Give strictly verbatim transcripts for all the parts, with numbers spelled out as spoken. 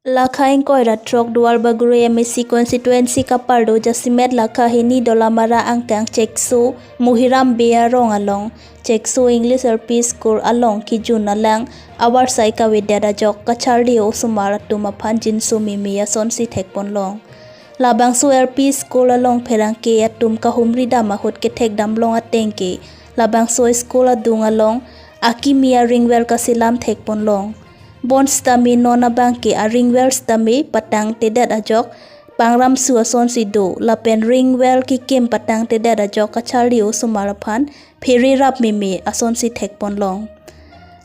Lakha ingkoi ra throk Duarbagori M A C constituency kapardo jasemet lakha hini Dolamara angkang Chekso Muhiram Bey arong along Chekso English L P School along kejun alang avarsai kavedet ajok kacharli osomar atum aphan jinso meme asonsi thekponlong. Labangso L P School along pherangke atum kahumri dam ahut kethek damlong ateng ke labangso school adung along akimi aring well kaselam thekponlong. Bonsitame non abang ke aring well sitame patangtedet ajok pangram su asonsi do, lapen ring well kekim patangtedet ajok kacharli osomar aphan phere rap meme asonsi thekponlong.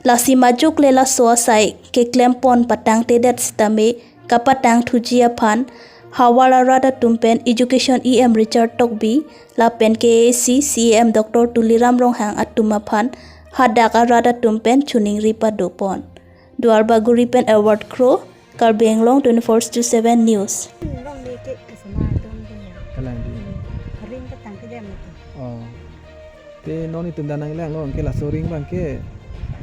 Lasi majok le laso asai keklempon patangtedet sitame kapatang thuji aphan havar arat atum pen Education E M Richard Tokbi lapen K A A C C E M Doctor Tuliram Ronghang atum aphan hadak arat atum pen choningri padopon. Duarbagori pen Edward Kro, Karbi Anglong twenty-four to seven News. Long le ke osomar atum ke ya. Kalang di. Ring patangtedet mati. Oh. Te non itum dan nanglang lo, anke laso ring abang ke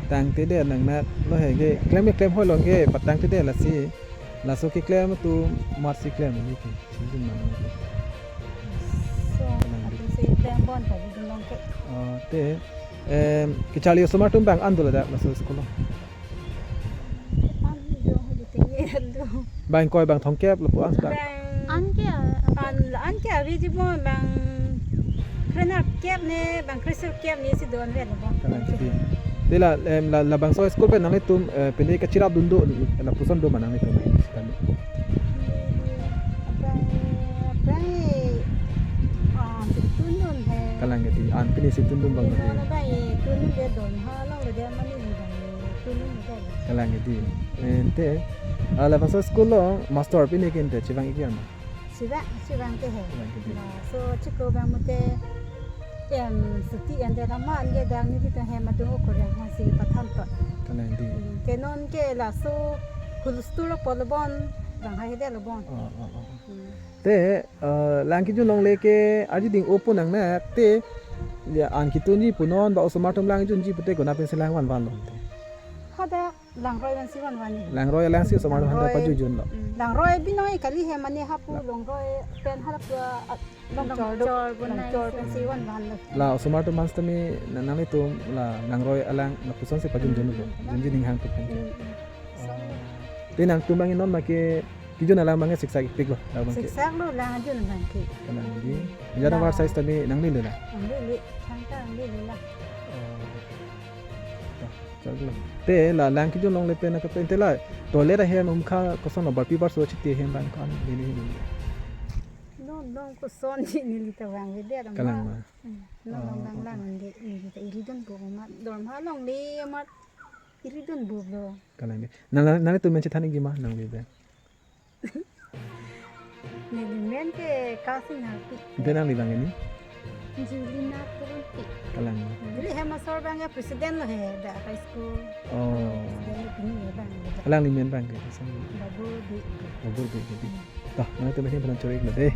tangtedet nangnat lo he ke klem klem hoi lo ke patangtedet lasi. Laso keklem atum mat si klem ni ke. Sijun man. So, atum si klem bon ka jun long ke. Oh, te, em, kacharli osomar atum bang an do ladak laso school lo. An do, holi tinggi an do. Bang ingkoi bang thomkep lapu an dak. Bang an ke, an, an ke avi ji bon bang krenerkep ne, bang kresirkep ne si do anvet lo bon. Kalang kiti. Te la, em, la, labangso school pen nanglitum, eh, pine kachirap dun do, lapuson do ma nanglitum. Bang, bang, ah, si tundun he. Kalang kiti. An pine si tundun bang. Pine kiti. Na bang, tundun de don ha long le de mani ni bang, tundun de. Kalang kiti. Ante, ah, labangso school lo master pine ke ante chevang-ik ya ma? Chevang, chevang ke he. Chevang ke he. Laso chiklo bang mute, em, suti ante rama ante dang ni kita hem adung okorang hasi pathan to. Kalang di. Hmm, ke non ke laso hulustur lo polo bon, bang hai de lo bon. Oh, oh, oh. Hmm. Te, eh, lang kejun longle ke arjuding opo nangnat te, ya, an ketunji punon ba osomar atum lang junji pute kona pensi lang vanvan lo te. Hadak langroi pensi vanvan ni. Langroi alangsi osomar atum handa pajujun lo. Mm. Langroi binong kali he mane hapu la- langroi pen halapu a-, longchor do. Longchor bonai longchor si pensi vanvan lo. La osomar atum mas tami na-, nanglitum la langroi alang lapuson si pajujun lo. Mm, mm. Junji ninghang tu kan. Mm, mm. Oh. Te nangtum bang non ma ke kejun alang bang siksak-ikpik lo, labang ke. Siksak lo lang jun bang ke. Kalang di. Jana la- avarsai tami nanglele la. Nanglele, sangta nanglele la. Oh. Ta, chak lo. Te la lang kejun longle pen na ke pen te la toilet ahem umkha koson lo barpi barso chiti ahem bang kan lele. Non non koson ji neli ta vangvedet ma. Kalang ma. Hmm. Non non lang lang neli ta iri dun bo ma. Dorma longle ma iri dun bo lo. Kalang di. Nang, nang, nangtum men chethan-ikji ma nangli bang. Neli men ke Kasing Harpi. Ante nangli bang ini? Julina Kurunpi. Kalang. Neli hem asor bang ya president lo he, dak high school. Oh. President lo pini ya bang. Alangli men bang ke, Kasing. Babur Bey. Babur Bey ke di. Tah, nangtum bang hem pernah curi lo de.